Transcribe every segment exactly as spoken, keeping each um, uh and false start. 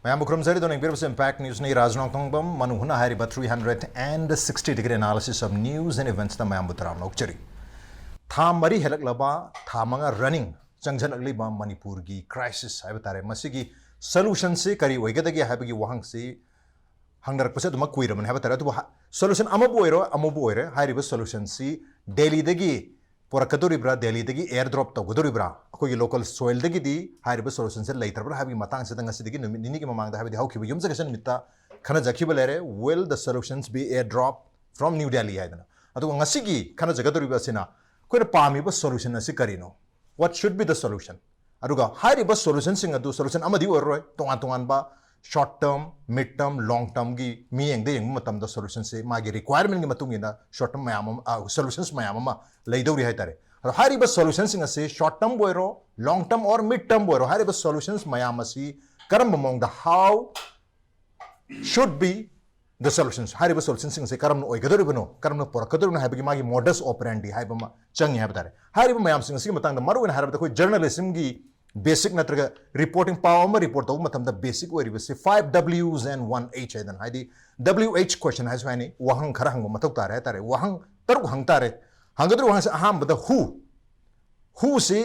ꯃꯌꯥꯝꯕꯨ ꯈꯨꯔꯨꯝꯖꯔꯤ꯫ ꯑꯗꯣ ꯌꯦꯡꯕꯤꯔꯤꯕꯁꯤ Impact Newsꯅꯤ꯫ ꯔꯥꯖ ꯅꯣꯡꯊꯣꯡꯕꯝ, ꯃꯅꯨꯡ ꯍꯨꯠꯅ ꯍꯥꯏꯔꯤꯕ three hundred and sixty degree analysis of news and eventsꯇ ꯃꯌꯥꯝꯕꯨ ꯇꯔꯥꯝꯅ ꯑꯣꯛꯆꯔꯤ꯫ ꯊꯥ ꯃꯔꯤ ꯍꯦꯜꯂꯛꯂꯕ, ꯊꯥ ꯃꯉꯥ running ꯆꯪꯁꯤꯜꯂꯛꯂꯤꯕ ꯃꯅꯤꯄꯨꯔꯒꯤ crisis ꯍꯥꯏꯕ ꯇꯥꯔꯦ, ꯃꯁꯤꯒꯤ solutionꯁꯤ ꯀꯔꯤ ꯑꯣꯏꯒꯗꯒꯦ ꯍꯥꯏꯕꯒꯤ ꯋꯥꯍꯪꯁꯤ ꯍꯪꯅꯔꯛꯄꯁꯦ ꯑꯗꯨꯃꯛ ꯀꯨꯏꯔꯕꯅꯤ ꯍꯥꯏꯕ ꯇꯥꯔꯦ꯫ ꯑꯗꯨꯕꯨ ꯍ-, solution ꯑꯃꯕꯨ ꯑꯣꯏꯔꯣ, ꯑꯃꯕꯨ ꯑꯣꯏꯔꯦ, ꯍꯥꯏꯔꯤꯕ solutionꯁꯤ ꯗꯦꯜꯂꯤꯗꯒꯤ ꯄꯨꯔꯛꯀꯗꯧꯔꯤꯕ꯭ꯔꯥ, ꯗꯦꯜꯂꯤꯗꯒꯤ air drop ꯇꯧꯒꯗꯧꯔꯤꯕ꯭ꯔꯥ, ꯑꯩꯈꯣꯏꯒꯤ local soilꯗꯒꯤꯗꯤ ꯍꯥꯏꯔꯤꯕ solutionꯁꯦ ꯂꯩꯇ꯭ꯔꯕ꯭ꯔꯥ ꯍꯥꯏꯕꯒꯤ ꯃꯇꯥꯡꯁꯤꯗ ꯉꯁꯤꯗꯒꯤ ꯅꯨꯃꯤꯠ ꯅꯤꯅꯤꯒꯤ ꯃꯃꯥꯡꯗ, ꯍꯥꯏꯕꯗꯤ ꯍꯧꯈꯤꯕ ꯌꯨꯝꯁꯀꯩꯁ ꯅꯨꯃꯤꯠꯇ ꯈꯟꯅꯖꯈꯤꯕ ꯂꯩꯔꯦ, "Will the solutions be air drop from New Delhi?" ꯍꯥꯏꯗꯅ꯫ ꯑꯗꯨꯒ ꯉꯁꯤꯒꯤ ꯈꯟꯅꯖꯒꯗꯧꯔꯤꯕ ꯑꯁꯤꯅ ꯑꯩꯈꯣꯏꯅ ꯄꯥꯝꯃꯤꯕ solution ꯑꯁꯤ ꯀꯔꯤꯅꯣ? What should be the solution? ꯑꯗꯨꯒ ꯍꯥꯏꯔꯤꯕ solutionꯁꯤꯡ ꯑꯗꯨ solution ꯑꯃꯗꯤ ꯑꯣꯏꯔꯔꯣꯏ, ꯇꯣꯉꯥꯟ ꯇꯣꯉꯥꯟꯕ short term, mid term, long termꯒꯤ ꯃꯤꯠꯌꯦꯡꯗ ꯌꯦꯡꯕ ꯃꯇꯝꯗ solutionꯁꯦ ꯃꯥꯒꯤ requirementꯀꯤ ꯃꯇꯨꯡ ꯏꯟꯅ short term ꯃꯌꯥꯝ ꯑꯃ, ꯑ, solutions ꯃꯌꯥꯝ ꯑꯃ ꯂꯩꯗꯧꯔꯤ ꯍꯥꯏꯇꯥꯔꯦ꯫ ꯑꯗꯣ ꯍꯥꯏꯔꯤꯕ solutionꯁꯤꯡ ꯑꯁꯤ short termꯕꯨ ꯑꯣꯏꯔꯣ, long term or mid termꯕꯨ ꯑꯣꯏꯔꯣ, ꯍꯥꯏꯔꯤꯕ solutions ꯃꯌꯥꯝ ꯑꯁꯤ ꯀꯔꯝꯕ ꯃꯑꯣꯡꯗ, how should be the solutions, ꯍꯥꯏꯔꯤꯕ solutionꯁꯤꯡ ꯑꯁꯤ ꯀꯔꯝꯅ ꯑꯣꯏꯒꯗꯧꯔꯤꯕꯅꯣ, ꯀꯔꯝꯅ ꯄꯨꯔꯛꯀꯗꯧꯔꯤꯕꯅꯣ ꯍꯥꯏꯕꯒꯤ ꯃꯥꯒꯤ modus operandi ꯍꯥꯏꯕ ꯑꯃ ꯆꯪꯉꯤ ꯍꯥꯏꯕ ꯇꯥꯔꯦ꯫ ꯍꯥꯏꯔꯤꯕ ꯃꯌꯥꯝꯁꯤꯡ ꯑꯁꯤꯒꯤ ꯃꯇꯥꯡꯗ ꯃꯔꯨꯑꯣꯏꯅ ꯍꯥꯏꯔꯕꯗ ꯑꯩꯈꯣꯏ journalismꯒꯤ basic ꯅꯠꯇ꯭ꯔꯒ reporting, ꯄꯥꯎ ꯑꯃ report ꯇꯧꯕ ꯃꯇꯝꯗ basic ꯑꯣꯏꯔꯤꯕꯁꯤ five W's and one H ꯍꯥꯏꯗꯅ, ꯍꯥꯏꯗꯤ W H question ꯍꯥꯏꯁꯨ ꯍꯥꯏꯅꯩ, ꯋꯥꯍꯪ ꯈꯔ ꯍꯪꯕ ꯃꯊꯧ ꯇꯥꯔꯦ ꯍꯥꯏꯇꯥꯔꯦ꯫ ꯋꯥꯍꯪ ꯇꯔꯨꯛ ꯍꯪ ꯇꯥꯔꯦ꯫ ꯍꯪꯒꯗꯧꯔꯤꯕ ꯋꯥꯍꯪꯁꯦ ꯑꯍꯥꯟꯕꯗ who, whoꯁꯤ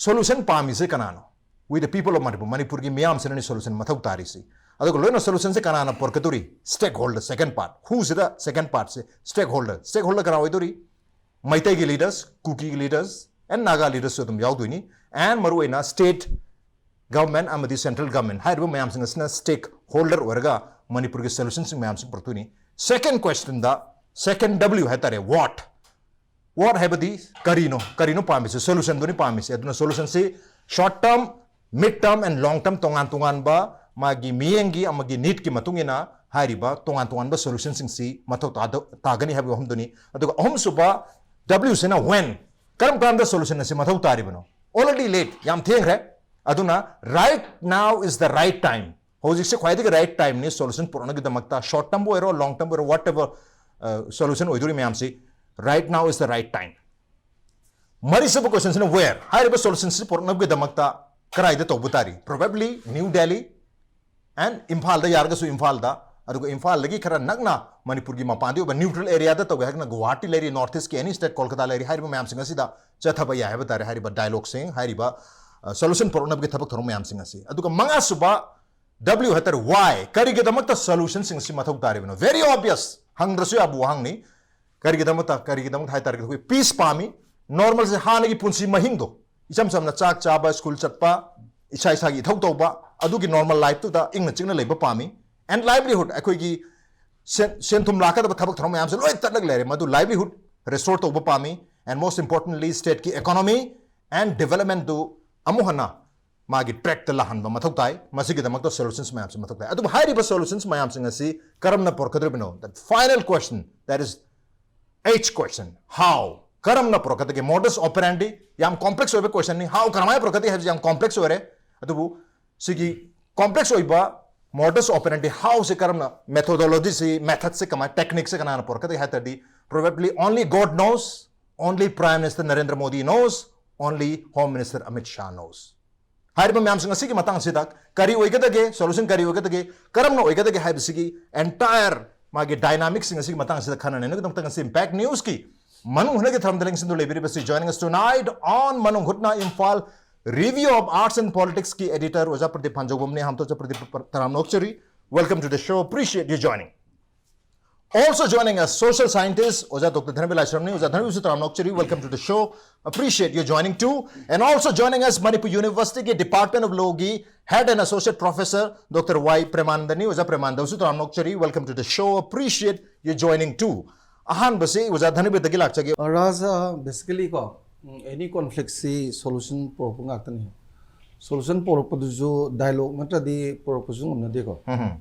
solution ꯄꯥꯝꯃꯤꯁꯦ ꯀꯅꯥꯅꯣ? We the people of Manipur, ꯃꯅꯤꯄꯨꯔꯒꯤ ꯃꯤꯌꯥꯝꯁꯤꯅꯅꯤ solution ꯃꯊꯧ ꯇꯥꯔꯤꯁꯤ꯫ ꯑꯗꯨꯒ ꯂꯣꯏꯅ solutionꯁꯦ ꯀꯅꯥꯅ ꯄꯨꯔꯛꯀꯗꯧꯔꯤ? Stakeholder, second part꯫ Whoꯁꯤꯗ second partꯁꯦ stakeholder꯫ Stakeholder ꯀꯅꯥ ꯑꯣꯏꯗꯧꯔꯤ? ꯃꯩꯇꯩꯒꯤ leaders, ꯀꯨꯀꯤꯒꯤ leaders and Naga leadersꯁꯨ ꯑꯗꯨꯝ ꯌꯥꯎꯗꯣꯏꯅꯤ꯫ And ꯃꯔꯨꯑꯣꯏꯅ state government ꯑꯃꯗꯤ central government ꯍꯥꯏꯔꯤꯕ ꯃꯌꯥꯝꯁꯤꯡ ꯑꯁꯤꯅ stakeholder ꯑꯣꯏꯔꯒ ꯃꯅꯤꯄꯨꯔꯒꯤ solutionꯁꯤꯡ ꯃꯌꯥꯝꯁꯤ ꯄꯨꯔꯛꯇꯣꯏꯅꯤ꯫ Second questionꯗ, second W ꯍꯥꯏꯇꯥꯔꯦ, what꯫ What ꯍꯥꯏꯕꯗꯤ ꯀꯔꯤꯅꯣ, ꯀꯔꯤꯅꯣ ꯄꯥꯝꯃꯤꯁꯦ? Solutionꯗꯨꯅꯤ ꯄꯥꯝꯃꯤꯁꯦ꯫ ꯑꯗꯨꯅ solutionꯁꯤ short term, mid term and long term ꯇꯣꯉꯥꯟ ꯇꯣꯉꯥꯟꯕ ꯃꯥꯒꯤ ꯃꯤꯠꯌꯦꯡꯒꯤ ꯑꯃꯒꯤ needꯀꯤ ꯃꯇꯨꯡ ꯏꯟꯅ ꯍꯥꯏꯔꯤꯕ ꯇꯣꯉꯥꯟ ꯇꯣꯉꯥꯟꯕ solutionꯁꯤꯡꯁꯤ ꯃꯊꯧ ꯇꯥꯗ-, ꯇꯥꯒꯅꯤ ꯍꯥꯏꯕ ꯋꯥꯐꯝꯗꯨꯅꯤ꯫ ꯑꯗꯨꯒ ꯑꯍꯨꯝꯁꯨꯕ Wꯁꯤꯅ when, ꯀꯔꯝ ꯀꯥꯟꯗ solution ꯑꯁꯤ ꯃꯊꯧ ꯇꯥꯔꯤꯕꯅꯣ? Already late, ꯌꯥꯝ ꯊꯦꯡꯈ꯭ꯔꯦ꯫ ꯑꯗꯨꯅ right now is the right time꯫ ꯍꯧꯖꯤꯛꯁꯦ ꯈ꯭ꯋꯥꯏꯗꯒꯤ right timeꯅꯤ solution ꯄꯨꯔꯛꯅꯕꯒꯤꯗꯃꯛꯇ, short termꯕꯨ ꯑꯣꯏꯔꯣ, long termꯕꯨ ꯑꯣꯏꯔꯣ, whatever, ꯑ, solution ꯑꯣꯏꯗꯣꯔꯤ ꯃꯌꯥꯝꯁꯤ, right now is the right time꯫ ꯃꯔꯤꯁꯨꯕ questionꯁꯤꯅ where? ꯍꯥꯏꯔꯤꯕ solutionꯁꯤ ꯄꯨꯔꯛꯅꯕꯒꯤꯗꯃꯛꯇ ꯀꯗꯥꯏꯗ ꯇꯧꯕ ꯇꯥꯔꯤ? Probably New Delhi, ꯑꯦꯟ ꯏꯝꯐꯥꯜꯗ ꯌꯥꯔꯒꯁꯨ ꯏꯝꯐꯥꯜꯗ, ꯑꯗꯨꯒ ꯏꯝꯐꯥꯜꯗꯒꯤ ꯈꯔ ꯅꯛꯅ ꯃꯅꯤꯄꯨꯔꯒꯤ ꯃꯄꯥꯟꯗ ꯑꯣꯏꯕ ꯅ꯭ꯌꯨꯇ꯭ꯔꯦꯜ ꯑꯦꯔꯤꯌꯥꯗ ꯇꯧꯒꯦ ꯍꯥꯏꯔꯒꯅ ꯒꯨꯋꯥꯍꯥꯇꯤ ꯂꯩꯔꯤ, ꯅꯣꯔꯠ ꯏꯁꯀꯤ ꯑꯦꯅꯤ ꯁ꯭ꯇꯦꯠ, ꯀꯣꯜꯀꯇꯥ ꯂꯩꯔꯤ, ꯍꯥꯏꯔꯤꯕ ꯃꯌꯥꯝꯁꯤꯡ ꯑꯁꯤꯗ ꯆꯠꯊꯕ ꯌꯥꯏ ꯍꯥꯏꯕ ꯇꯥꯔꯦ꯫ ꯍꯥꯏꯔꯤꯕ ꯗꯥꯏꯂꯣꯒꯁꯤꯡ, ꯍꯥꯏꯔꯤꯕ ꯁꯣꯂꯨꯁꯟ ꯄꯨꯔꯛꯅꯕꯒꯤ ꯊꯕꯛ ꯊꯧꯔꯝ ꯃꯌꯥꯝꯁꯤꯡ ꯑꯁꯤ꯫ ꯑꯗꯨꯒ ꯃꯉꯥꯁꯨꯕ ꯗꯕ꯭ꯂꯤꯌꯨ ꯍꯥꯏꯇꯥꯔꯦ, ꯋꯥꯏ, ꯀꯔꯤꯒꯤꯗꯃꯛꯇ ꯁꯣꯂꯨꯁꯟꯁꯤꯡ ꯑꯁꯤ ꯃꯊꯧ ꯇꯥꯔꯤꯕꯅꯣ? ꯚꯦꯔꯤ ꯑꯣꯕꯤꯌꯁ, ꯍꯪꯗ꯭ꯔꯁꯨ ꯌꯥꯕ ꯋꯥꯍꯪꯅꯤ꯫ ꯀꯔꯤꯒꯤꯗꯃꯛꯇ? ꯀꯔꯤꯒꯤꯗꯃꯛꯇ ꯍꯥꯏ ꯇꯥꯔꯒꯗꯤ ꯑꯩꯈꯣꯏ ꯄꯤꯁ ꯄꯥꯝꯃꯤ꯫ ꯅꯣꯔꯃꯦꯜꯁꯦ ꯍꯥꯟꯅꯒꯤ ꯄꯨꯟꯁꯤ ꯃꯍꯤꯡꯗꯣ, ꯏꯆꯝ ꯆꯝꯅ ꯆꯥꯛ ꯆꯥꯕ, ꯁ꯭ꯀꯨꯜ ꯆꯠꯄ, ꯏꯁꯥ ꯏꯁꯥꯒꯤ ꯏꯊꯧ ꯇꯧꯕ, ꯑꯗꯨꯒꯤ ꯅꯣꯔꯃꯦꯜ ꯂꯥꯏꯐꯇꯨꯗ ꯏꯪꯅ ꯆꯤꯛꯅ ꯂꯩꯕ ꯄꯥꯝꯃꯤ꯫ ꯑꯦꯟ ꯂꯥꯏꯚꯂꯤꯍꯨꯗ, ꯑꯩꯈꯣꯏꯒꯤ ꯁꯦꯟ ꯁꯦꯟ ꯊꯨꯝ ꯂꯥꯛꯀꯗꯕ ꯊꯕꯛ ꯊꯧꯔꯝ ꯃꯌꯥꯝꯁꯦ ꯂꯣꯏ ꯇꯠꯂꯒ ꯂꯩꯔꯦ, ꯃꯗꯨ ꯂꯥꯏꯚꯂꯤꯍꯨꯗ ꯔꯦꯁꯇꯣꯔ ꯇꯧꯕ ꯄꯥꯝꯃꯤ꯫ ꯑꯦꯟ ꯃꯣꯁ ꯏꯝꯄꯣꯔꯇꯦꯟꯂꯤ ꯁ꯭ꯇꯦꯠꯀꯤ ꯏꯀꯣꯅꯣꯃꯤ ꯑꯦꯟ ꯗꯤꯕꯂꯞꯃꯦꯟꯗꯨ ꯑꯃꯨꯛ ꯍꯟꯅ ꯃꯥꯒꯤ ꯇ꯭ꯔꯦꯛꯇ ꯂꯥꯛꯍꯟꯕ ꯃꯊꯧ ꯇꯥꯏ꯫ ꯃꯁꯤꯒꯤꯗꯃꯛꯇ ꯁꯣꯂꯨꯁꯟꯁ ꯃꯌꯥꯝꯁꯤ ꯃꯊꯧ ꯇꯥꯏ꯫ ꯑꯗꯨꯕꯨ ꯍꯥꯏꯔꯤꯕ ꯁꯣꯂꯨꯁꯟꯁ ꯃꯌꯥꯝꯁꯤꯡ ꯑꯁꯤ ꯀꯔꯝꯅ ꯄꯨꯔꯛꯀꯗꯧꯔꯤꯕꯅꯣ? The final question, that is H question, how? ꯀꯔꯝꯅ ꯄꯨꯔꯛꯀꯗꯒꯦ? ꯃꯣꯗꯁ ꯑꯣꯄꯦꯔꯥꯟꯗꯤ ꯌꯥꯝ ꯀꯣꯝꯄ꯭ꯂꯦꯛꯁ ꯑꯣꯏꯕ ꯀꯣꯏꯁꯟꯅꯤ꯫ ꯍꯥꯎ, ꯀꯔꯝꯍꯥꯏꯅ ꯄꯨꯔꯛꯀꯗꯒꯦ ꯍꯥꯏꯕꯁꯤ ꯌꯥꯝ ꯀꯣꯝꯄ꯭ꯂꯦꯛꯁ ꯑꯣꯏꯔꯦ꯫ ꯑꯗꯨꯕꯨ ꯁꯤꯒꯤ ꯀꯣꯝꯄ꯭ꯂꯦꯛꯁ ꯑꯣꯏꯕ ꯃꯣꯗꯁ ꯑꯣꯄꯦꯔꯥꯟꯗꯤ ꯍꯥꯎꯁꯦ ꯀꯔꯝꯅ, ꯃꯦꯊꯣꯗꯣꯂꯣꯖꯤꯁꯤ, ꯃꯦꯊꯠꯁꯦ ꯀꯃꯥꯏꯅ, ꯇꯦꯛꯅꯤꯛꯁꯦ ꯀꯅꯥꯅ ꯄꯨꯔꯛꯀꯗꯒꯦ ꯍꯥꯏ ꯇꯥꯔꯗꯤ, probably only God knows, only Prime Minister Narendra Modi knows, only Home Minister Amit Shah knows. ꯍꯥꯏꯔꯤꯕ ꯃꯌꯥꯝꯁꯤꯡ ꯑꯁꯤꯒꯤ ꯃꯇꯥꯡꯁꯤꯗ ꯀꯔꯤ ꯑꯣꯏꯒꯗꯒꯦ, ꯁꯣꯂꯨꯁꯟ ꯀꯔꯤ ꯑꯣꯏꯒꯗꯒꯦ, ꯀꯔꯝꯅ ꯑꯣꯏꯒꯗꯒꯦ ꯍꯥꯏꯕꯁꯤꯒꯤ ꯑꯦꯟꯇꯥꯌꯔ ꯃꯥꯒꯤ ꯗꯥꯏꯅꯥꯃꯤꯛꯁꯤꯡ ꯑꯁꯤꯒꯤ ꯃꯇꯥꯡꯁꯤꯗ ꯈꯟꯅ ꯅꯩꯅꯕꯒꯤꯗꯃꯛꯇ ꯉꯁꯤ ꯏꯝꯄꯦꯛ ꯅ꯭ꯌꯨꯁꯀꯤ ꯃꯅꯨꯡ ꯍꯨꯠꯅꯒꯤ ꯊꯧꯔꯝꯗ ꯂꯦꯡꯁꯤꯟꯗꯨꯅ ꯂꯩꯕꯤꯔꯤꯕꯁꯤ, joining us tonight on ꯃꯅꯨꯡ ꯍꯨꯠꯅ Imphal, Review of Arts and Politicsꯀꯤ editor ꯑꯣꯖꯥ ꯄ꯭ꯔꯗꯤꯞ ꯐꯥꯟꯖꯧꯕꯝꯅꯤ꯫ ꯍꯥꯝꯇꯣ ꯑꯣꯖꯥ ꯄ꯭ꯔꯗꯤꯞ ꯇꯔꯥꯝꯅ ꯑꯣꯛꯆꯔꯤ꯫ Welcome to the show. Appreciate you joining. Also joining us, social scientist ꯑꯣꯖꯥ ꯗꯣꯛꯇꯔ ꯙꯅꯕꯤꯔ ꯂꯥꯏꯁ꯭ꯔꯝꯅꯤ꯫ ꯑꯣꯖꯥ ꯙꯅꯕꯤꯔꯁꯨ ꯇꯔꯥꯝꯅ ꯑꯣꯛꯆꯔꯤ꯫ Welcome to the show. Appreciate you joining too. And also joining us, Manipur Universityꯒꯤ Department of Lawꯒꯤ Head and Associate Professor doctor Y ꯄ꯭ꯔꯦꯃꯥꯅꯟꯗꯅꯤ꯫ ꯑꯣꯖꯥ ꯄ꯭ꯔꯦꯃꯥꯅꯟꯗꯁꯨ ꯇꯔꯥꯝꯅ ꯑꯣꯛꯆꯔꯤ꯫ Welcome to the show. Appreciate you joining too. ꯑꯍꯥꯟꯕꯁꯤ ꯑꯣꯖꯥ ꯙꯅꯕꯤꯔꯗꯒꯤ ꯂꯥꯛꯆꯒꯦ꯫ ꯑ, ꯔꯥꯖ, basically ꯀꯣ, ꯎꯝ, any conflictꯁꯤ solution ꯄꯨꯔꯛꯄ ꯉꯥꯛꯇꯅꯤ꯫ Solution ꯄꯨꯔꯛꯄꯗꯨꯁꯨ dialogue ꯅꯠꯇ꯭ꯔꯗꯤ ꯄꯨꯔꯛꯄꯁꯨ ꯉꯝꯅꯗꯦꯀꯣ꯫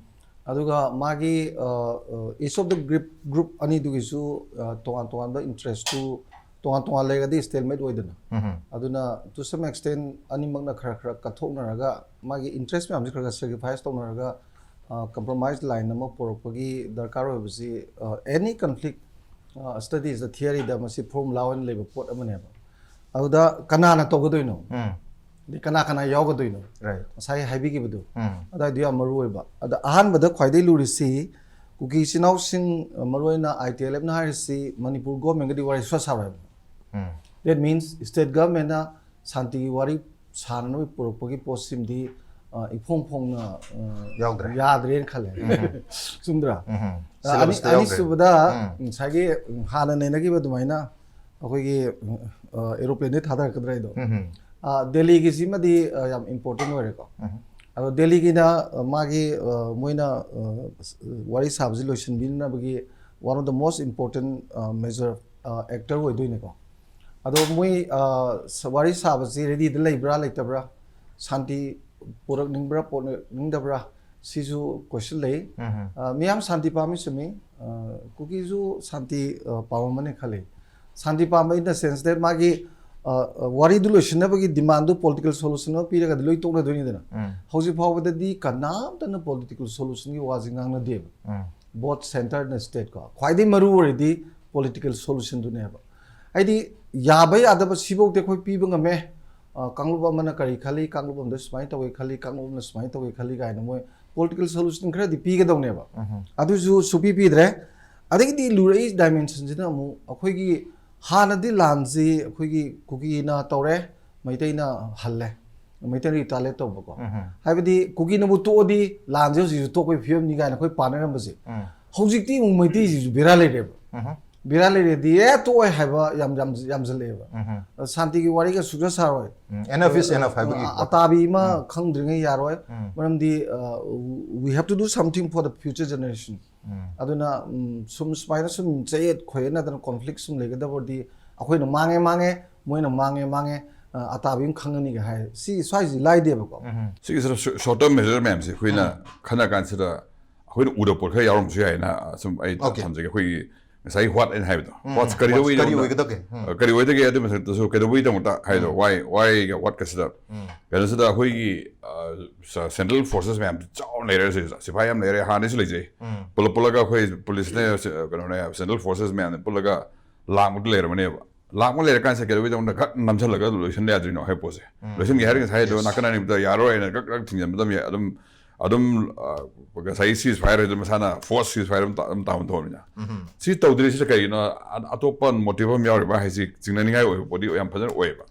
ꯑꯗꯨꯒ ꯃꯥꯒꯤ, ꯑ, ꯑ, each of the group, group ꯑꯅꯤꯗꯨꯒꯤꯁꯨ, ꯑ, ꯇꯣꯉꯥꯟ ꯇꯣꯉꯥꯟꯕ interestꯇꯨ ꯇꯣꯉꯥꯟ ꯇꯣꯉꯥꯟ ꯂꯩꯔꯒꯗꯤ stalemate ꯑꯣꯏꯗꯅ꯫ ꯑꯗꯨꯅ to some extent ꯑꯅꯤꯃꯛꯅ ꯈꯔ ꯈꯔ ꯀꯠꯊꯣꯛꯅꯔꯒ ꯃꯥꯒꯤ interest ꯃꯌꯥꯝꯁꯦ ꯈꯔ ꯈꯔ sacrifice ꯇꯧꯅꯔꯒ, ꯑ, compromise line ꯑꯃ ꯄꯨꯔꯛꯄꯒꯤ ꯗꯔꯀꯥꯔ ꯑꯣꯏꯕꯁꯤ, ꯑ, any conflict, ꯑ, studiesꯇ, theoryꯗ ꯃꯁꯤ formula ꯑꯣꯏꯅ ꯂꯩꯕ ꯄꯣꯠ ꯑꯃꯅꯦꯕ꯫ ꯑꯗꯨꯗ ꯀꯅꯥꯅ ꯇꯧꯒꯗꯣꯏꯅꯣ? ꯑꯗꯩ ꯀꯅꯥ ꯀꯅꯥ ꯌꯥꯎꯒꯗꯣꯏꯅꯣ? Right. ꯉꯁꯥꯏ ꯍꯥꯏꯕꯤꯈꯤꯕꯗꯣ ꯎꯝ. ꯑꯗꯨꯋꯥꯏꯗꯨ ꯌꯥꯝ ꯃꯔꯨ ꯑꯣꯏꯕ꯫ ꯑꯗ ꯑꯍꯥꯟꯕꯗ ꯈ꯭ꯋꯥꯏꯗꯒꯤ ꯂꯨꯔꯤꯁꯤ ꯀꯨꯀꯤ ꯏꯆꯤꯟ ꯏꯅꯥꯎꯁꯤꯡ, ꯃꯔꯨꯑꯣꯏꯅ ꯑꯥꯏ ꯇꯤ ꯑꯦꯜ ꯑꯦꯐꯅ ꯍꯥꯏꯔꯤꯁꯤ ꯃꯅꯤꯄꯨꯔ ꯒꯣꯔꯃꯦꯟꯒꯗꯤ ꯋꯥꯔꯤ ꯁꯨꯡꯁꯥ ꯁꯥꯔꯣꯏ ꯍꯥꯏꯕ꯫ ꯎꯝ. That means state governmentꯅ ꯁꯥꯟꯇꯤꯒꯤ ꯋꯥꯔꯤ ꯁꯥꯟꯅꯅꯕ ꯄꯨꯔꯛꯄꯒꯤ ꯄꯣꯠꯁꯤꯃꯗꯤ, ꯑ, ꯏꯐꯣꯡ ꯐꯣꯡꯅ, ꯑ, ꯌꯥꯎꯗ꯭ꯔꯦ. ꯌꯥꯗ꯭ꯔꯦꯅ ꯈꯜꯂꯦ꯫ ꯆꯨꯝꯗ꯭ꯔꯥ? ꯎꯝ. ꯑ, ꯑꯅꯤ-, Syllabusꯇ ꯌꯥꯎꯗ꯭ꯔꯦ. ꯑꯅꯤꯁꯨꯕꯗ ꯎꯝ. ꯉꯁꯥꯏꯒꯤ ꯍꯥꯟꯅ ꯅꯩꯅꯈꯤꯕ ꯑꯗꯨꯃꯥꯏꯅ ꯑꯩꯈꯣꯏꯒꯤ, ꯑ, aeroplaneꯗꯩ ꯊꯥꯗꯔꯛꯀꯗ꯭ꯔꯥ ꯍꯥꯏꯗꯣ꯫ ꯎꯝ. ꯑ, ꯗꯦꯜꯂꯤꯒꯤꯁꯤꯃꯗꯤ, ꯑ, ꯌꯥꯝ important ꯑꯣꯏꯔꯦꯀꯣ꯫ ꯎꯝ. ꯑꯗꯣ ꯗꯦꯜꯂꯤꯒꯤꯅ, ꯑ, ꯃꯥꯒꯤ, ꯑ, ꯃꯣꯏꯅ, ꯑ, ꯋꯥꯔꯤ ꯁꯥꯕꯁꯤ ꯂꯣꯏꯁꯤꯟꯕꯤꯅꯕꯒꯤ one of the most important, ꯑ, major, ꯑ, actor ꯑꯣꯏꯗꯣꯏꯅꯦꯀꯣ꯫ ꯑꯗꯣ ꯃꯣꯏ, ꯑ, ꯁ-, ꯋꯥꯔꯤ ꯁꯥꯕꯁꯤ readyꯗ ꯂꯩꯕ꯭ꯔꯥ ꯂꯩꯇꯕ꯭ꯔꯥ, ꯁꯥꯟꯇꯤ ꯄꯨꯔꯛꯅꯤꯡꯕ꯭ꯔꯥ ꯄꯨꯔꯛꯅꯤꯡꯗꯕ꯭ꯔꯥ, ꯁꯤꯁꯨ question ꯂꯩ꯫ ꯎꯝ. ꯑ, ꯃꯤꯌꯥꯝ ꯁꯥꯟꯇꯤ ꯄꯥꯝꯃꯤ ꯆꯨꯝꯃꯤ꯫ ꯑ, ꯀꯨꯀꯤꯁꯨ ꯁꯥꯟꯇꯤ, ꯑ, ꯄꯥꯝꯃꯝꯃꯅꯤ ꯈꯜꯂꯤ꯫ ꯁꯥꯟꯇꯤ ꯄꯥꯝꯕ in the sense that ꯃꯥꯒꯤ, ꯑ, ꯑ, ꯋꯥꯔꯤꯗꯨ ꯂꯣꯏꯁꯤꯟꯅꯕꯒꯤ demandꯗꯨ political solution ꯑꯃ ꯄꯤꯔꯒꯗꯤ ꯂꯣꯏ ꯇꯣꯛꯅꯗꯣꯏꯅꯤꯗꯅ꯫ ꯎꯝ. ꯍꯧꯖꯤꯛ ꯐꯥꯎꯕꯗꯗꯤ ꯀꯅꯥꯝꯇꯅ political solutionꯒꯤ ꯋꯥꯁꯤ ꯉꯥꯡꯅꯗꯦꯕ꯫ Um. Both centre and stateꯀꯣ꯫ ꯈ꯭ꯋꯥꯏꯗꯒꯤ ꯃꯔꯨ ꯑꯣꯏꯔꯤꯗꯤ political solutionꯗꯨꯅꯦꯕ꯫ ꯍꯥꯏꯗꯤ ꯌꯥꯕ ꯌꯥꯗꯕ ꯁꯤꯐꯧꯗꯤ ꯑꯩꯈꯣꯏ ꯄꯤꯕ ꯉꯝꯃꯦ꯫ ꯑ, ꯀꯥꯡꯂꯨꯞ ꯑꯃꯅ ꯀꯔꯤ ꯈꯜꯂꯤ, ꯀꯥꯡꯂꯨꯞ ꯑꯃꯗ ꯁꯨꯃꯥꯏꯅ ꯇꯧꯋꯤ ꯈꯜꯂꯤ, ꯀꯥꯡꯂꯨꯞ ꯑꯃꯅ ꯁꯨꯃꯥꯏꯅ ꯇꯧꯋꯤ ꯈꯜꯂꯤ ꯀꯥꯏꯅ ꯃꯣꯏ political solution ꯈꯔꯗꯤ ꯄꯤꯒꯗꯧꯅꯦꯕ꯫ ꯎꯝ. ꯑꯗꯨꯁꯨ ꯁꯨꯄꯤ ꯄꯤꯗ꯭ꯔꯦ꯫ ꯑꯗꯒꯤꯗꯤ ꯂꯨꯔꯛꯏ dimensionꯁꯤꯅ ꯑꯃꯨꯛ ꯑꯩꯈꯣꯏꯒꯤ ꯍꯥꯟꯅꯗꯤ ꯂꯥꯟꯁꯤ ꯑꯩꯈꯣꯏꯒꯤ ꯀꯨꯀꯤꯅ ꯇꯧꯔꯦ, ꯃꯩꯇꯩꯅ ꯍꯜꯂꯦ, ꯃꯩꯇꯩꯅ retaliate ꯇꯧꯕꯀꯣ꯫ ꯎꯝ. ꯍꯥꯏꯕꯗꯤ ꯀꯨꯀꯤꯅꯕꯨ ꯇꯣꯛꯑꯗꯤ ꯂꯥꯟꯁꯦ ꯍꯧꯖꯤꯛꯁꯨ ꯇꯣꯛꯄꯒꯤ ꯐꯤꯕꯝꯅꯤ ꯀꯥꯏꯅ ꯑꯩꯈꯣꯏ ꯄꯥꯅꯔꯝꯕꯁꯦ꯫ ꯎꯝ. ꯍꯧꯖꯤꯛꯇꯤ ꯑꯃꯨꯛ ꯃꯩꯇꯩꯁꯤꯁꯨ ꯕꯦꯔꯥ ꯂꯩꯔꯦꯕ꯫ ꯎꯝ. ꯕꯦꯔꯥ ꯂꯩꯔꯦꯗꯤ ꯑꯦ ꯇꯣꯛꯑꯣꯏ ꯍꯥꯏꯕ ꯌꯥꯝ, ꯌꯥꯝ, ꯌꯥꯝꯁꯤꯜꯂꯛꯑꯦꯕ꯫ ꯎꯝ. ꯁꯥꯟꯇꯤꯒꯤ ꯋꯥꯔꯤꯒ ꯁꯨꯛꯁꯥ ꯁꯥꯔꯣꯏ꯫ ꯎꯝ. Enough is enough ꯍꯥꯏꯕꯒꯤ ꯑ, ꯄꯣꯠ. ꯑꯇꯥꯕꯤ ꯑꯃ ꯎꯝ. ꯈꯪꯗ꯭ꯔꯤꯉꯩ ꯌꯥꯔꯣꯏ꯫ ꯎꯝ. ꯃꯔꯝꯗꯤ, ꯑ, we have to do something for the future generation. ꯎꯝ. ꯑꯗꯨꯅ, ꯎꯝ, ꯁꯨꯝ ꯁꯨꯃꯥꯏꯅ ꯁꯨꯝ ꯆꯌꯦꯠ ꯈꯣꯏꯌꯦꯠꯅꯗꯅ conflict ꯁꯨꯝ ꯂꯩꯒꯗꯕꯗꯤ ꯑꯩꯈꯣꯏꯅ ꯃꯥꯡꯉꯦ ꯃꯥꯡꯉꯦ, ꯃꯣꯏꯅ ꯃꯥꯡꯉꯦ ꯃꯥꯡꯉꯦ, ꯑ, ꯑꯇꯥꯕꯤ ꯑꯃ ꯈꯪꯉꯅꯤꯒ ꯍꯥꯏ꯫ ꯁꯤ ꯁ꯭ꯋꯥꯏꯁꯤ ꯂꯥꯏꯗꯦꯕꯀꯣ꯫ ꯎꯝ. ꯁꯤꯒꯤ sort of short term measure ꯃꯌꯥꯝꯁꯦ ꯑꯩꯈꯣꯏꯅ ꯈꯟꯅ ꯀꯥꯟꯁꯤꯗ ꯑꯩꯈꯣꯏꯅ ꯎꯗꯕ ꯄꯣꯠ ꯈꯔ ꯌꯥꯎꯔꯝꯕꯁꯨ ꯌꯥꯏꯅ ꯁꯨꯝ ꯑꯩ Okay. ꯊꯝꯖꯒꯦ꯫ ꯑꯩꯈꯣꯏꯒꯤ ꯉꯁꯥꯏꯒꯤ what ꯑꯩꯅ ꯍꯥꯏꯕꯗꯣ, ꯎꯝ. what's ꯀꯔꯤꯗꯧꯕꯩ What's ꯀꯔꯤ ꯇꯧꯕ? ꯑꯣꯏꯒꯗꯒꯦ? ꯎꯝ. ꯑ, ꯀꯔꯤ ꯑꯣꯏꯗꯒꯦ? ꯑꯗꯨ ꯃꯊꯛꯇꯁꯨ ꯀꯩꯗꯧꯕꯩꯗꯃꯛꯇ ꯍꯥꯏꯗꯣ, why, why ꯒ what ꯀꯁꯤꯗ ꯎꯝ. ꯀꯩꯅꯣꯁꯤꯗ ꯑꯩꯈꯣꯏꯒꯤ, ꯑ, ꯁ-, central forces ꯃꯌꯥꯝ ꯆꯥꯎꯅ ꯂꯩꯔꯦ ꯁꯤꯗ, ꯁꯤꯐꯥꯏ ꯌꯥꯝ ꯂꯩꯔꯦ, ꯍꯥꯟꯅꯁꯨ ꯂꯩꯖꯩ꯫ ꯎꯝ. ꯄꯨꯂꯞ ꯄꯨꯜꯂꯒ ꯑꯩꯈꯣꯏ policeꯅꯦ, ꯁ-, ꯀꯩꯅꯣꯅꯦ, central forces ꯃꯌꯥꯝꯅ ꯄꯨꯜꯂꯒ ꯂꯥꯡꯕꯗꯨ ꯂꯩꯔꯝꯃꯅꯦꯕ꯫ ꯂꯥꯛꯄ ꯂꯩꯔꯀꯥꯟꯁꯤꯗ ꯀꯩꯗꯧꯕꯩꯗꯧꯅ ꯈꯛ ꯅꯝꯁꯤꯜꯂꯒ ꯂꯣꯏꯁꯤꯟꯕ ꯌꯥꯗ꯭ꯔꯤꯅꯣ ꯍꯥꯏꯕ ꯄꯣꯠꯁꯦ? ꯎꯝ꯫ ꯂꯣꯏꯁꯤꯟꯒꯦ ꯍꯥꯏꯔꯒ ꯉꯁꯥꯏꯗꯣ, yes, ꯅꯥꯀꯟ ꯑꯅꯤꯃꯛꯇ ꯌꯥꯔꯣꯏꯅ ꯈꯛ ꯈꯛ ꯊꯤꯡꯖꯤꯟꯕꯗ ꯑꯗꯨꯝ, ꯑꯗꯨꯝ, ꯑ, ꯉꯁꯥꯏꯒꯤ ceasefire ꯍꯥꯏꯗꯣ ꯃꯁꯥꯅ force ceasefire ꯑꯗꯨꯝ ꯇꯥ-, ꯑꯗꯨꯝ ꯇꯥꯕ ꯊꯣꯛꯑꯕꯅꯤꯅ꯫ ꯎꯝ꯫ ꯁꯤ ꯇꯧꯗ꯭ꯔꯤꯁꯤꯗ ꯀꯩꯒꯤꯅꯣ? ꯑ-, ꯑꯇꯣꯞꯄ motive ꯑꯃ ꯌꯥꯎꯔꯤꯕ ꯍꯥꯏꯁꯤ ꯆꯤꯡꯅꯅꯤꯡꯉꯥꯏ ꯑꯣꯏꯕ ꯄꯣꯠꯇꯤ ꯌꯥꯝ ꯐꯖꯅ ꯑꯣꯏꯌꯦꯕ꯫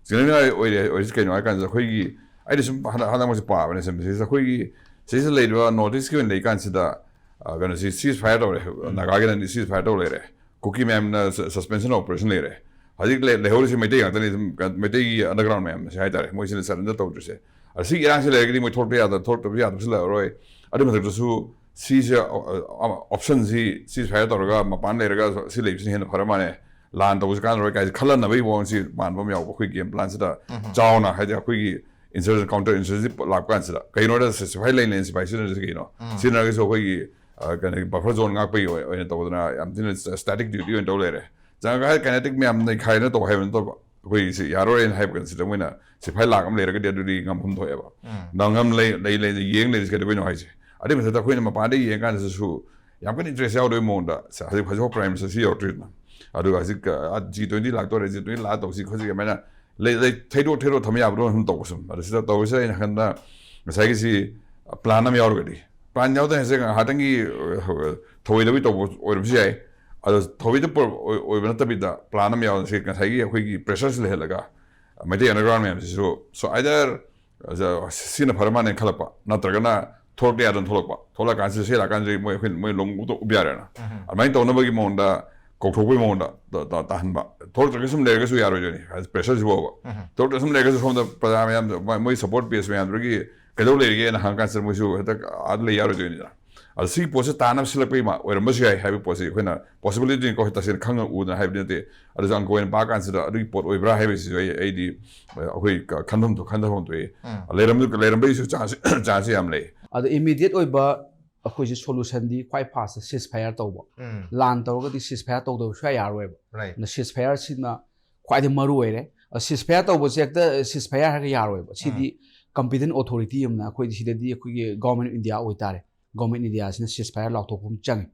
ꯆꯤꯡꯅꯅꯤꯡꯉꯥꯏ ꯑꯣꯏꯔꯦ, ꯑꯣꯏꯔꯤꯁꯤ ꯀꯩꯅꯣ ꯍꯥꯏ ꯀꯥꯟꯁꯤꯗ, ꯑꯩꯈꯣꯏꯒꯤ, ꯑꯩꯗꯤ ꯁꯨꯝ ꯍꯟꯗꯛ, ꯍꯟꯗꯛ ꯃꯔꯛꯁꯤ ꯄꯥꯕꯅꯦ, ꯁꯤꯁꯦ ꯑꯩꯈꯣꯏꯒꯤ, ꯁꯤꯁꯤꯗ ꯂꯩꯔꯤꯕ North East ꯀꯤ ꯑꯣꯏꯅ ꯂꯩ ꯀꯥꯟꯁꯤꯗ, ꯑ, ꯀꯩꯅꯣꯁꯤ ceasefire ꯇꯧꯔꯦ, ꯎꯝ꯫ ꯅꯥꯒꯥꯒꯤꯅ ceasefire ꯇꯧ ꯂꯩꯔꯦ, ꯀꯨꯀꯤ ꯃꯌꯥꯝꯅ ꯁ-, suspension of operation ꯂꯩꯔꯦ꯫ ꯍꯧꯖꯤꯛ ꯂꯩ-, ꯂꯩꯍꯧꯔꯤꯁꯤ ꯃꯩꯇꯩ ꯉꯥꯛꯇꯅꯤ, ꯑꯗꯨꯝ ꯀ-, ꯃꯩꯇꯩꯒꯤ underground ꯃꯌꯥꯝꯁꯦ ꯍꯥꯏꯇꯥꯔꯦ, ꯃꯣꯏꯁꯤꯅ surrender ꯇꯧꯗ꯭ꯔꯤꯁꯦ꯫ ꯑꯗ ꯁꯤꯒꯤ ꯏꯔꯥꯡꯁꯤ ꯂꯩꯔꯒꯗꯤ ꯃꯣꯏ ꯊꯣꯛꯂꯛꯄ ꯌꯥꯗ-, ꯊꯣꯛꯂꯛꯇꯕ ꯌꯥꯗꯕꯁꯨ ꯂꯩꯔꯔꯣꯏ꯫ ꯑꯗꯨꯏ ꯃꯊꯛꯇꯁꯨ ꯁꯤꯁꯦ, ꯑ, ꯑ, option ꯁꯤ ceasefire ꯇꯧꯔꯒ ꯃꯄꯥꯟ ꯂꯩꯔꯒ ꯁꯤ ꯂꯩꯕꯁꯤꯅ ꯍꯦꯟꯅ ꯐꯔ ꯃꯥꯜꯂꯦ, ꯂꯥꯟ ꯇꯧꯕꯁꯤ ꯀꯥꯟꯅꯔꯣꯏ ꯀꯥꯏꯁꯦ ꯈꯜꯍꯟꯅꯕꯒꯤ ꯃꯑꯣꯡꯁꯤ ꯃꯥꯟꯕ ꯑꯃ ꯌꯥꯎꯕ ꯑꯩꯈꯣꯏ game plan ꯁꯤꯗ꯫ ꯎꯝ꯫ ꯆꯥꯎꯅ ꯍꯥꯏꯗꯤ ꯑꯩꯈꯣꯏꯒꯤ insurgency, counter insurgency ꯂꯥꯛꯄ ꯀꯥꯟꯁꯤꯗ, ꯀꯩꯅꯣꯗ ꯁꯤ-, ꯁꯤꯐꯥꯏ ꯂꯩꯅ ꯁꯤꯐꯥꯏ ꯁꯤꯖꯤꯟꯅꯔꯤꯁꯤ ꯀꯩꯅꯣ? ꯎꯝ꯫ ꯁꯤꯖꯤꯟꯅꯔꯒꯁꯨ ꯑꯩꯈꯣꯏꯒꯤ, ꯑ, ꯀꯩꯅꯣꯒꯤ buffer zone ꯉꯥꯛꯄꯒꯤ ꯑꯣꯏ-, ꯑꯣꯏꯅ ꯇꯧꯗꯅ ꯌꯥꯝ ꯊꯤꯅ static duty ꯑꯣꯏꯅ ꯇꯧ ꯂꯩꯔꯦ꯫ ꯆꯪꯉꯒ kinetic ꯃꯌꯥꯝ ꯅꯩꯈꯥꯏꯅ ꯇꯧ ꯍꯥꯏꯕ ꯅꯠꯇꯕ, ꯑꯩꯈꯣꯏꯒꯤ ꯁꯤ ꯌꯥꯔꯣꯏꯅ ꯍꯥꯏꯕ ꯀꯥꯟꯁꯤꯗ ꯃꯣꯏꯅ ꯁꯤꯐꯥꯏ ꯂꯥꯛ ꯑꯃ ꯂꯩꯔꯒꯗꯤ ꯑꯗꯨꯗꯤ ꯉꯝꯐꯝ ꯊꯣꯛꯑꯦꯕ꯫ ꯎꯝ꯫ ꯅꯪ ꯉꯝ ꯂꯩ, ꯂꯩ, ꯂꯩꯅ ꯌꯦꯡ ꯂꯩꯔꯤꯁꯤ ꯀꯩꯗꯧꯕꯩꯅꯣ ꯍꯥꯏꯁꯦ? ꯑꯗꯨꯏ ꯃꯊꯛꯇ ꯑꯩꯈꯣꯏꯅ ꯃꯄꯥꯟꯗ ꯌꯦꯡ ꯀꯥꯟꯗꯁꯨ ꯌꯥꯝ ꯀꯟꯅ interest ꯌꯥꯎꯗꯕꯩ ꯃꯑꯣꯡꯗ, ꯁ-, ꯍꯧꯖꯤꯛ, ꯍꯧꯖꯤꯛꯐꯥꯎ Prime Minister ꯁꯤ ꯌꯧꯔꯛꯇ꯭ꯔꯤꯗꯅ꯫ ꯑꯗꯨꯒ ꯍꯧꯖꯤꯛ, ꯑ, G twenty ꯂꯥꯛꯇꯣꯔꯦ, G twenty ꯂꯥꯛꯑ ꯇꯧꯁꯤ ꯈꯣꯠꯁꯤ ꯑꯗꯨꯃꯥꯏꯅ ꯂꯩ, ꯂꯩ, ꯊꯩꯗꯣꯛ ꯊꯩꯗꯣꯛ ꯊꯝꯕ ꯌꯥꯕꯗꯣ ꯁꯨꯝ ꯇꯧꯕ ꯁꯨꯝ꯫ ꯑꯗ ꯁꯤꯗ ꯇꯧꯔꯤꯁꯤꯗ ꯑꯩꯅ ꯈꯟꯕꯗ ꯉꯁꯥꯏꯒꯤ ꯁꯤ plan ꯑꯃ ꯌꯥꯎꯔꯒꯗꯤ, plan ꯌꯥꯎꯗꯅ ꯍꯧꯖꯤꯛ ꯉꯥꯏꯍꯥꯛꯇꯪꯒꯤ, ꯑ, ꯊꯧꯑꯣꯏꯗꯕꯩ ꯇꯧꯕ ꯑꯣꯏꯔꯝꯕꯁꯨ ꯌꯥꯏ꯫ ꯑꯗꯣ ꯊꯧꯑꯣꯏꯗꯕ ꯑꯣꯏ-, ꯑꯣꯏꯕ ꯅꯠꯇꯕꯤꯗ plan ꯑꯃ ꯌꯥꯎꯗꯅ ꯁꯤ ꯉꯁꯥꯏꯒꯤ ꯑꯩꯈꯣꯏꯒꯤ pressure ꯁꯤ ꯂꯩꯍꯜꯂꯒ ꯃꯩꯇꯩ underground ꯃꯌꯥꯝꯁꯤꯁꯨ, so either ꯑꯗ ꯁꯤꯅ ꯐꯔ ꯃꯥꯜꯂꯦꯅ ꯈꯜꯂꯛꯄ, ꯅꯠꯇ꯭ꯔꯒꯅ ꯊꯣꯛꯂꯛꯇ ꯌꯥꯗꯅ ꯊꯣꯛꯂꯛꯄ, ꯊꯣꯛꯂꯛꯑꯀꯥꯟꯁꯤꯗ ꯁꯤ ꯂꯥꯛꯀꯥꯟꯁꯤꯗ ꯃꯣꯏ, ꯑꯩꯈꯣꯏ, ꯃꯣꯏ ꯂꯣꯡ ꯎꯞꯇ ꯎꯞ ꯌꯥꯔꯦꯅ꯫ ꯎꯝ꯫ ꯑꯗꯨꯃꯥꯏꯅ ꯇꯧꯅꯕꯒꯤ ꯃꯑꯣꯡꯗ ꯀꯧꯊꯣꯛꯄꯒꯤ ꯃꯑꯣꯡꯗ ꯇ-, ꯇ-, ꯇꯥꯍꯟꯕ꯫ ꯊꯣꯛꯂꯛꯇ꯭ꯔꯒ ꯁꯨꯝ ꯂꯩꯔꯒꯁꯨ ꯌꯥꯔꯣꯏꯗꯣꯏꯅꯤ, ꯍꯥꯏꯗꯤ pressure ꯁꯤ ꯐꯥꯎꯕ꯫ ꯎꯝ꯫ ꯊꯣꯛꯂꯛꯇ꯭ꯔꯒ ꯁꯨꯝ ꯂꯩꯔꯒꯁꯨ ꯁꯣꯝꯗ ꯄ꯭ꯔꯖꯥ ꯃꯌꯥꯝꯗ ꯃꯣꯏ, ꯃꯣꯏ support base ꯃꯌꯥꯝꯗꯨꯗꯒꯤ ꯀꯩꯗꯧ ꯂꯩꯔꯤꯒꯦꯅ ꯍꯪꯉꯀꯥꯟꯁꯤꯗ ꯃꯣꯏꯁꯨ ꯍꯦꯛꯇ ꯑꯥꯗ ꯂꯩ ꯌꯥꯔꯣꯏꯗꯣꯏꯅꯤꯗꯅ꯫ ꯑꯗꯣ ꯁꯤꯒꯤ ꯄꯣꯠꯁꯦ ꯇꯥꯅꯕ ꯁꯤꯜꯂꯛꯄꯒꯤ ꯃꯥ-, ꯑꯣꯏꯔꯝꯕꯁꯨ ꯌꯥꯏ ꯍꯥꯏꯕꯒꯤ ꯄꯣꯠꯁꯤ ꯑꯩꯈꯣꯏꯅ possibility ꯅꯤꯀꯣ, ꯇꯁꯦꯡꯅ ꯈꯪꯅ ꯎꯗꯅ ꯍꯥꯏꯕꯗꯤ ꯅꯠꯇꯦ꯫ ꯑꯗꯨꯁꯨ ꯑꯪꯀ ꯑꯣꯏꯅ ꯄꯥ ꯀꯥꯟꯁꯤꯗ ꯑꯗꯨꯒꯤ ꯄꯣꯠ ꯑꯣꯏꯕ꯭ꯔꯥ ꯍꯥꯏꯕꯁꯤꯁꯨ ꯑꯩ, ꯑꯩꯗꯤ, ꯑ, ꯑꯩꯈꯣꯏ ꯀ-, ꯈꯟꯐꯝ ꯊꯣꯛ-, ꯈꯟꯊꯐꯝ ꯊꯣꯛꯏ꯫ ꯎꯝ꯫ ꯂꯩꯔꯝ-, ꯂꯩꯔꯝꯕꯒꯤꯁꯨ chance, chance ꯌꯥꯝ ꯂꯩ꯫ ꯑꯗꯣ immediate ꯑꯣꯏꯕ ꯑꯩꯈꯣꯏꯁꯦ solution ꯗꯤ ꯈ꯭ꯋꯥꯏ fast ceasefire ꯇꯧꯕ꯫ ꯎꯝ꯫ ꯂꯥꯟ ꯇꯧꯔꯒꯗꯤ ceasefire ꯇꯧꯗꯕ ꯁꯨꯡꯌꯥ ꯌꯥꯔꯣꯏꯕ꯫ Right꯫ ꯑꯗꯨꯅ ceasefire ꯁꯤꯅ ꯈ꯭ꯋꯥꯏꯗꯒꯤ ꯃꯔꯨ ꯑꯣꯏꯔꯦ꯫ ꯑ, ceasefire ꯇꯧꯕꯁꯦ ꯍꯦꯛꯇ ceasefire ꯍꯥꯏꯔꯒ ꯌꯥꯔꯣꯏꯕ꯫ ꯁꯤꯗꯤ ꯎꯝ꯫ Competent authority ꯑꯃꯅ, ꯑꯩꯈꯣꯏꯗꯤ ꯁꯤꯗꯗꯤ ꯑꯩꯈꯣꯏꯒꯤ Government of India ꯑꯣꯏꯇꯥꯔꯦ꯫ Government of India ꯁꯤꯅ ceasefire ꯂꯥꯎꯊꯣꯛꯄ ꯑꯃ ꯆꯪꯉꯤ꯫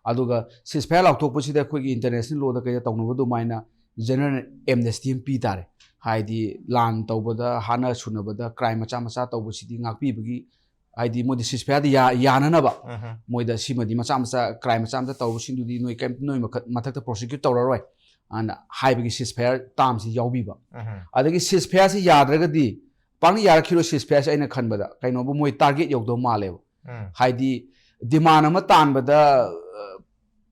ꯑꯗꯨꯒ ceasefire ꯂꯥꯎꯊꯣꯛꯄꯁꯤꯗ ꯑꯩꯈꯣꯏꯒꯤ international law ꯗ ꯀꯩꯗ ꯇꯧꯅꯕ ꯑꯗꯨꯃꯥꯏꯅ general amnesty ꯑꯃ ꯄꯤ ꯇꯥꯔꯦ꯫ ꯍꯥꯏꯗꯤ ꯂꯥꯟ ꯇꯧꯕꯗ, ꯍꯥꯠꯅ ꯁꯨꯅꯕꯗ, crime ꯃꯆꯥ ꯃꯆꯥ ꯇꯧꯕꯁꯤꯗꯤ ꯉꯥꯛꯄꯤꯕꯒꯤ, ꯍꯥꯏꯗꯤ ꯃꯣꯏꯗꯤ ceasefire ꯗꯤ ꯌꯥ-, ꯌꯥꯅꯅꯕ, ꯎꯝ. ꯃꯣꯏꯗ ꯁꯤꯃꯗꯤ ꯃꯆꯥ ꯃꯆꯥ, crime ꯃꯆꯥ ꯃꯆꯥ ꯇꯧꯕꯁꯤꯡꯗꯨꯗꯤ ꯅꯣꯏ ꯀꯩꯝ, ꯅꯣꯏ ꯃꯈ-, ꯃꯊꯛꯇ prosecute ꯇꯧꯔꯔꯣꯏ ꯑꯅ ꯍꯥꯏꯕꯒꯤ ceasefire term ꯁꯤ ꯌꯥꯎꯕꯤꯕ꯫ ꯎꯝ. ꯑꯗꯒꯤ ceasefire ꯁꯤ ꯌꯥꯗ꯭ꯔꯒꯗꯤ, ꯄꯥꯡꯅ ꯌꯥꯔꯛꯈꯤꯔꯣꯏ ceasefire ꯁꯤ, ꯑꯩꯅ ꯈꯟꯕꯗ ꯀꯩꯅꯣꯕꯨ ꯃꯣꯏ target ꯌꯧꯗꯧ ꯃꯥꯜꯂꯦꯕ꯫ ꯎꯝ. ꯍꯥꯏꯗꯤ demand ꯑꯃ ꯇꯥꯟꯕꯗ, ꯑ,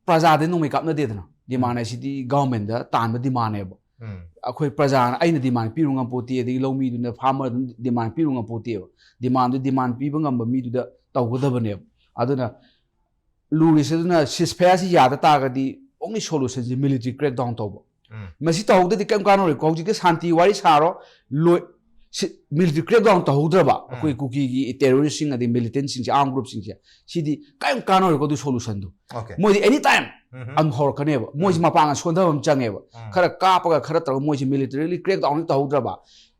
ꯄ꯭ꯔꯖꯥꯗ ꯅꯣꯡꯃꯩ ꯀꯥꯞꯅꯗꯦꯗꯅ꯫ Demand ꯍꯥꯏꯁꯤꯗꯤ government ꯗ ꯇꯥꯟꯕ demand ꯅꯦꯕ꯫ ꯎꯝ. ꯑꯩꯈꯣꯏ ꯄ꯭ꯔꯖꯥꯅ, ꯑꯩꯅ demand ꯄꯤꯔꯨ ꯉꯝꯄꯣꯠꯇꯦ, ꯑꯗꯒꯤ ꯂꯧꯃꯤꯗꯨꯅ, farmer ꯗꯨꯅ demand ꯄꯤꯔꯨ ꯉꯝꯄꯣꯠꯇꯦꯕ꯫ Demand ꯗꯨ demand ꯄꯤꯕ ꯉꯝꯕ ꯃꯤꯗꯨꯗ ꯇꯧꯒꯗꯕꯅꯦꯕ꯫ ꯑꯗꯨꯅ ꯂꯨꯔꯤꯁꯦ ꯑꯗꯨꯅ ceasefire ꯁꯤ ꯌꯥꯗ ꯇꯥꯔꯒꯗꯤ only solution ꯁꯤ military crackdown ꯇꯧꯕ꯫ ꯎꯝ. ꯃꯁꯤ ꯇꯧꯍꯧꯗ꯭ꯔꯗꯤ ꯀꯩꯝ ꯀꯥꯟꯅꯔꯣꯏꯀꯣ꯫ ꯍꯧꯖꯤꯛꯇꯤ ꯁꯥꯟꯇꯤ ꯋꯥꯔꯤ ꯁꯥꯔꯣ, ꯂꯣꯏ-, ꯁꯤ, military crackdown ꯇꯧꯍꯧꯗ꯭ꯔꯕ, ꯑꯩꯈꯣꯏ ꯀꯨꯀꯤꯒꯤ terrorist ꯁꯤꯡ ꯑꯗꯩ militant ꯁꯤꯡꯁꯦ, armed group ꯁꯤꯡꯁꯦ, ꯁꯤꯗꯤ ꯀꯔꯤꯝ ꯀꯥꯟꯅꯔꯣꯏꯀꯣ ꯑꯗꯨ solution ꯗꯨ꯫ Okay. ꯃꯣꯏꯗꯤ any time ꯎꯝ. ꯑꯗꯨꯝ ꯍꯧꯔꯛꯀꯅꯦꯕ꯫ ꯃꯣꯏꯁꯤ ꯃꯄꯥꯡꯒꯜ ꯁꯣꯟꯊꯕ ꯑꯃ ꯆꯪꯉꯦꯕ꯫ ꯎꯝ. ꯈꯔ ꯀꯥꯞꯄꯒ ꯈꯔ ꯇꯧꯔꯒ ꯃꯣꯏꯁꯤ militarily crackdown ꯇꯧꯍꯧꯗ꯭ꯔꯕ,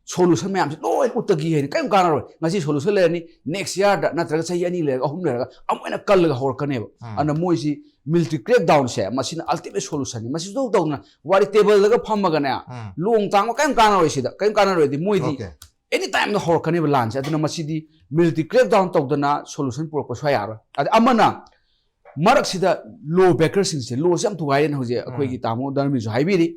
solution ꯃꯌꯥꯝꯁꯤ ꯂꯣꯏ ꯎꯠꯇꯒꯤ ꯍꯥꯏꯅ ꯀꯔꯤꯝ ꯀꯥꯟꯅꯔꯣꯏ꯫ ꯉꯁꯤ solution ꯂꯩꯔꯅꯤ, next year ꯗ ꯅꯠꯇ꯭ꯔꯒ ꯆꯍꯤ ꯑꯅꯤ ꯂꯩꯔꯒ, ꯑꯍꯨꯝ ꯂꯩꯔꯒ ꯑꯃꯨꯛ ꯍꯦꯟꯅ ꯀꯜꯂꯒ ꯍꯧꯔꯛꯀꯅꯦꯕ꯫ ꯎꯝ. ꯑꯗꯨꯅ ꯃꯣꯏꯁꯤ military crackdown ꯁꯦ ꯃꯁꯤꯅ ultimate solution ꯅꯤ꯫ ꯃꯁꯤ ꯁꯨꯡꯇꯧ ꯇꯧꯗꯅ ꯋꯥꯔꯤ table ꯗꯒ ꯐꯝꯃꯒꯅꯦ, ꯎꯝ. ꯂꯣꯡ ꯇꯥꯡꯕ ꯀꯔꯤꯝ ꯀꯥꯟꯅꯔꯣꯏ ꯁꯤꯗ꯫ ꯀꯔꯤꯝ ꯀꯥꯟꯅꯔꯣꯏꯗꯤ ꯃꯣꯏꯗꯤ Okay. any time ꯗ ꯍꯧꯔꯛꯀꯅꯦꯕ ꯂꯥꯟꯁꯦ꯫ ꯑꯗꯨꯅ ꯃꯁꯤꯗꯤ military crackdown ꯇꯧꯗꯅ solution ꯄꯨꯔꯛꯄ ꯁꯨꯡꯌꯥ ꯌꯥꯔꯣꯏ꯫ ꯑꯗ ꯑꯃꯅ ꯃꯔꯛꯁꯤꯗ law breaker ꯁꯤꯡꯁꯦ, law ꯁꯦ ꯌꯥꯝ ꯊꯨꯒꯥꯏꯔꯦꯅ ꯍꯧꯖꯤꯛ ꯑꯩꯈꯣꯏꯒꯤ ꯇꯥꯃꯣ ꯙꯔꯃꯦꯟꯁꯨ ꯍꯥꯏꯕꯤꯔꯤ꯫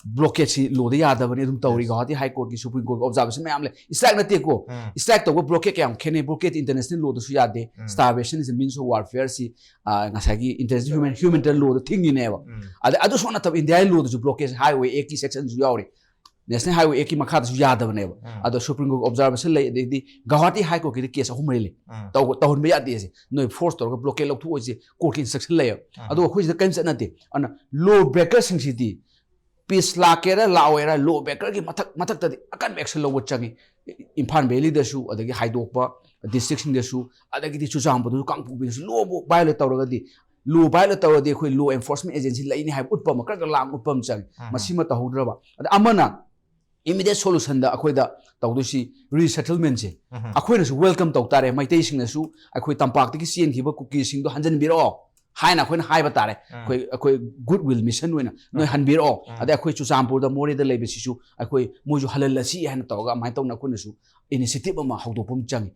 Blockade ꯁꯤ law ꯗ ꯌꯥꯗꯕꯅꯤ, ꯑꯗꯨꯝ ꯇꯧꯔꯤ꯫ Yes. Guwahati High Court ꯀꯤ, Supreme Court ꯀꯤ observation ꯃꯌꯥꯝ ꯂꯩ꯫ Strike ꯅꯠꯇꯦꯀꯣ, ꯎꯝ. Strike ꯇꯧꯕ blockade ꯀꯌꯥꯝ ꯈꯦꯠꯅꯩ꯫ Blockade international law ꯗꯁꯨ ꯌꯥꯗꯦ꯫ ꯎꯝ. Starvation is a means of warfare ꯁꯤ, ꯑ, ꯉꯁꯥꯏꯒꯤ international human, humanitarian law ꯗ ꯊꯤꯡꯉꯤꯅꯦꯕ꯫ ꯎꯝ. ꯑꯗ ꯑꯗꯨꯁꯨ ꯅꯠꯇꯕ Indian law ꯗꯁꯨ blockade ꯁꯦ Highway Act ꯀꯤ section ꯁꯨ ꯌꯥꯎꯔꯤ꯫ National Highway Act ꯀꯤ ꯃꯈꯥꯗꯁꯨ ꯌꯥꯗꯕꯅꯦꯕ꯫ ꯎꯝ. ꯑꯗꯣ Supreme Court observation ꯂꯩ, ꯑꯗꯩꯗꯤ Guwahati High Court ꯀꯤꯗꯤ case ꯑꯍꯨꯝ ꯃꯔꯤ ꯂꯩ꯫ ꯎꯝ. ꯇꯧ-, ꯇꯧꯍꯟꯕ ꯌꯥꯗꯦ ꯁꯦ꯫ ꯅꯣꯏ force ꯇꯧꯔꯒ blockade ꯂꯧꯊꯣꯛꯑꯣꯏꯁꯦ court ꯀꯤ instruction ꯂꯩꯌꯦꯕ꯫ ꯎꯝ. ꯑꯗꯨꯒ ꯑꯩꯈꯣꯏ ꯁꯤꯗ ꯀꯔꯤꯝ ꯆꯠꯅꯗꯦ꯫ ꯑꯗꯨꯅ law breaker ꯁꯤꯡꯁꯤꯗꯤ peace ꯂꯥꯛꯀꯦꯔꯥ ꯂꯥꯛꯑꯣꯏꯔꯥ, law breaker ꯒꯤ ꯃꯊꯛ, ꯃꯊꯛꯇꯗꯤ ꯑꯀꯟꯕ action ꯂꯧꯕ ꯆꯪꯉꯤ꯫ ꯏꯝꯐꯥꯜ valley ꯗꯁꯨ, ꯑꯗꯒꯤ ꯍꯥꯏꯗꯣꯛꯄ district ꯁꯤꯡꯗꯁꯨ, ꯑꯗꯒꯤꯗꯤ ꯆꯨꯔꯆꯥꯟꯄꯨꯔꯗꯁꯨ, ꯀꯥꯡꯄꯣꯛꯄꯤꯗꯁꯨ law ꯕꯨ violate ꯇꯧꯔꯒꯗꯤ, law violate ꯇꯧꯔꯗꯤ ꯑꯩꯈꯣꯏ law enforcement agency ꯂꯩꯅꯤ ꯍꯥꯏꯕ ꯎꯠꯄ ꯑꯃ, ꯈꯔ ꯈꯔ ꯂꯥꯡ ꯎꯠꯄ ꯑꯃ ꯆꯪꯉꯤ꯫ ꯎꯝ. ꯃꯁꯤꯃ ꯇꯧꯍꯧꯗ꯭ꯔꯕ꯫ ꯑꯗ ꯑꯃꯅ immediate solution ꯗ ꯑꯩꯈꯣꯏꯗ ꯇꯧꯗꯣꯏꯁꯤ resettlement ꯁꯦ꯫ ꯎꯝ. ꯑꯩꯈꯣꯏꯅꯁꯨ welcome ꯇꯧ ꯇꯥꯔꯦ, ꯃꯩꯇꯩꯁꯤꯡꯅꯁꯨ ꯑꯩꯈꯣꯏ ꯇꯝꯄꯥꯛꯇꯒꯤ ꯆꯦꯟꯈꯤꯕ ꯀꯨꯀꯤꯁꯤꯡꯗꯣ ꯍꯟꯖꯤꯟꯕꯤꯔꯛꯑꯣ ꯍꯥꯏꯅ ꯑꯩꯈꯣꯏꯅ ꯍꯥꯏꯕ ꯇꯥꯔꯦ꯫ ꯑꯩꯈꯣꯏ ꯑꯩꯈꯣꯏ ꯒꯨꯗ ꯋꯤꯜ ꯃꯤꯁꯟ ꯑꯣꯏꯅ ꯅꯣꯏ ꯍꯟꯕꯤꯔꯛꯑꯣ, ꯑꯗꯩ ꯑꯩꯈꯣꯏ ꯆꯨꯔꯆꯥꯟꯄꯨꯔꯗ ꯃꯣꯔꯦꯗ ꯂꯩꯕꯁꯤꯁꯨ ꯑꯩꯈꯣꯏ ꯃꯣꯏꯁꯨ ꯍꯜꯍꯜꯂꯁꯤ ꯍꯥꯏꯅ ꯇꯧꯔꯒ ꯑꯗꯨꯃꯥꯏꯅ ꯇꯧꯅ ꯑꯩꯈꯣꯏꯅꯁꯨ ꯏꯅꯤꯁꯤꯌꯦꯇꯤꯚ ꯑꯃ ꯍꯧꯗꯣꯛꯄ ꯑꯃ ꯆꯪꯉꯤ꯫